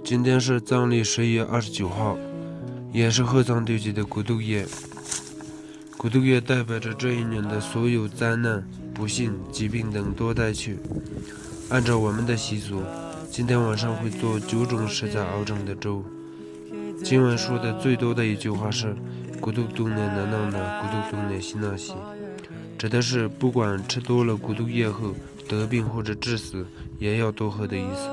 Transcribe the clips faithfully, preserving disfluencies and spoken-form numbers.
今天是藏历十一月二十九号，也是合藏堆积的孤独夜。孤独夜代表着这一年的所有灾难、不幸、疾病等都带去。按照我们的习俗，今天晚上会做九种食材熬成的粥。经文说的最多的一句话是“孤独冬年难熬难，孤独冬年心难洗”，指的是不管吃多了孤独夜后得病或者致死，也要多喝的意思。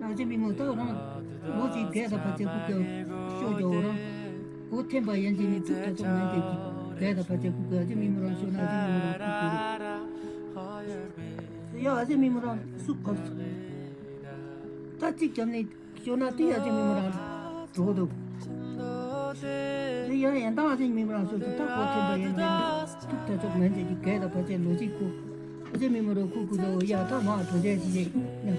ཨ་ཅེ་མི་མོ་ད་རང་ལོ་གཅིག་རྒས་ད་བར་ཆད་སྐུ་སྐྱོ་ཤོག་རྒྱོ་རང་། སྒོ་ཐེམ་པ་ཡན་ཆད་ནི་ཐུག་ད་ཐུག་མེད་དེ་གི་རྒས་ད་བར་ཆད་སྐུ་སྐྱོ། ཨ་ཅེ་མི་མོ་རང་ཤོག་ན་ཨ་ཅེ་མི་མོ་རང་སྐུ་སྐྱོ། ཡ་ཨ་ཅེ་མི་མོ་རང་སུ་གབ་སུ་ད་གཅིག་བརྒྱབ་ནས། ཤོར་ན་དེ་ཡ་ཅེ་མི་མོ་རང་འགྲོ་འདུག་དེ་ཡང་ཡན་ཏང་ཨ་ཅེ་མི་མོ་རང་ཤོར་དུས་ད་གོ་ཐེམ་པ་ཡན་ཏན་ཐུག་ད་ཚོགས་ངན་ཅེ་གི་གས་ད་ཕ་ཅེ་ལོ་གཅིག་ཁུ་ཨ་ཅེ་མི་མོ་རང་ཁུ་ཁུ་ཚོ་ཡ་ད་མ་གྲོ་ཆས་ཅི་ཅེ་ན།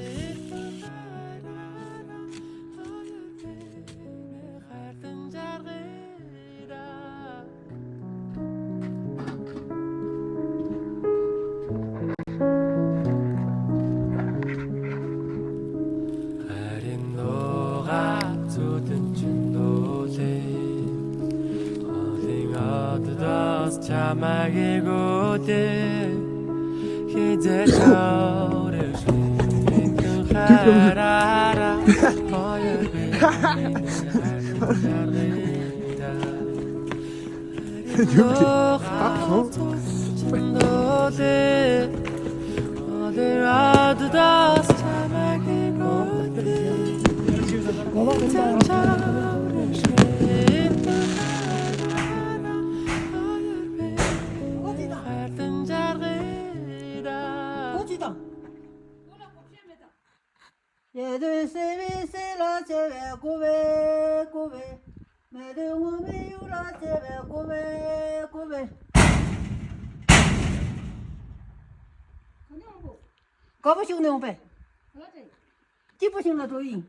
ཡེ་དུ་སེ་བི་སེ་ལ་ཆེ་བའི་ཀུ་བེ་ཀུ་བེ། མེ་དུ་ངོ་མི་ཡུ་ལ་ཆེ་བའི་ཀུ་བེ་ཀུ་བེ། ག་པར་ཤོག་ནས་འོང་པས། སྐྱིད་པོ་ཞིག་ལ་འགྲོ་ཡིན།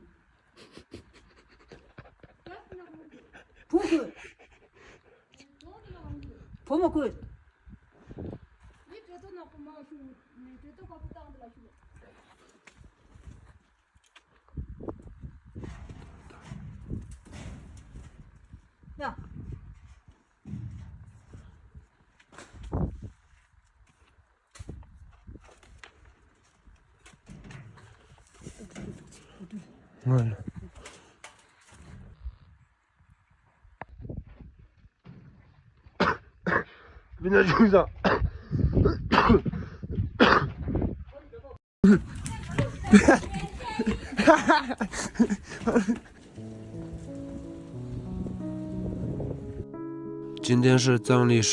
བུ་ཁོས། བུ་མོ་ཁོས། ཡ།